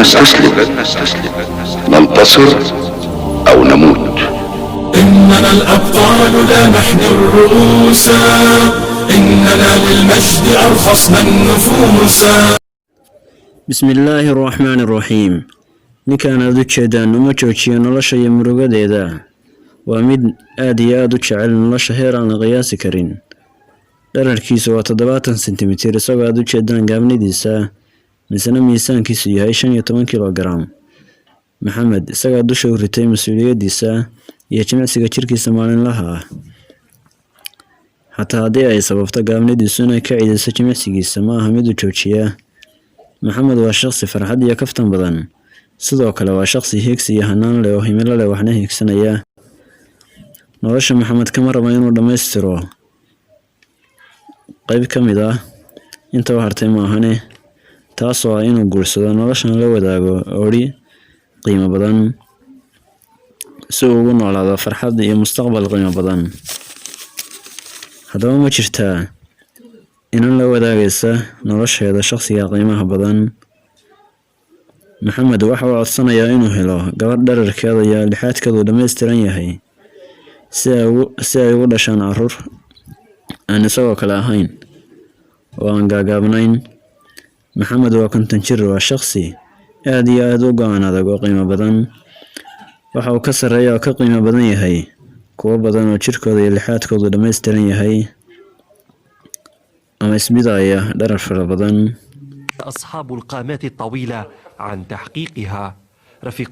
نستسلم، ننتصر أو نموت. إننا الأبطال لا نحن الرؤوس، إننا للمجد أرخصنا النفوس. Bismillaahi araxmaani araxiim. Ninkan aad u jeedaan uma joojiyo nolosha iyo murugadeeda. Waa mid aad iyo aad u jecel nolosha heer aan la qiyaasi karin. Dhererkiisu waa 70 sentimitir, isagoo aad u jeedaan gaabnidiisa, misna miisaankiisu yahay 15 kilogaram. Maxamed isagaa dusha u ritay mas-uuliyaddiisa iyo jimicsiga jirkiisa maalinlaha ah. Xataa haddii ay sababto gaabnidiisu inay ka cidiso jimicsigiisa, ma aha mid u joojiya. Maxamed waa shaqsi farxad iyo kaftan badan. Sidoo kale waa shaqsi hiigsi iyo hanaan leh oo himilo leh, waxna hiigsanaya. Nolosha Maxamed kama rabo inuu dhammaystiro qayb ka mid ah inta u hartay maahane, taasoo ah inuu guursado, noloshan la wadaago odhi qiimo badan, si uu ugu noolaado farxad iyo mustaqbal qiimo badan. Haddaba, ma jirtaa inan la wadaagaysa nolosheeda shaqsiga qiimaha badan? Maxamed waxa uu codsanayaa inuu helo gabadh dhererkeeda iyo lixaadkeedu dhammaystiran yahay, si ay ugu dhashaan carruur aan isagoo kale ahayn oo aan gaagaabnayn. Maxamed waa 50 jir, waa shaqsi aad iyo aad u go'aan adag oo qiimo badan. Waxa uu ka sarreeya oo ka qiimo badan yahay kuwo badan oo jirkooda iyo lixaadkoodu dhammaystiran yahay ama isbidaya dherer fara badan. أصحاب القامات الطويلة عن تحقيقها رفيق.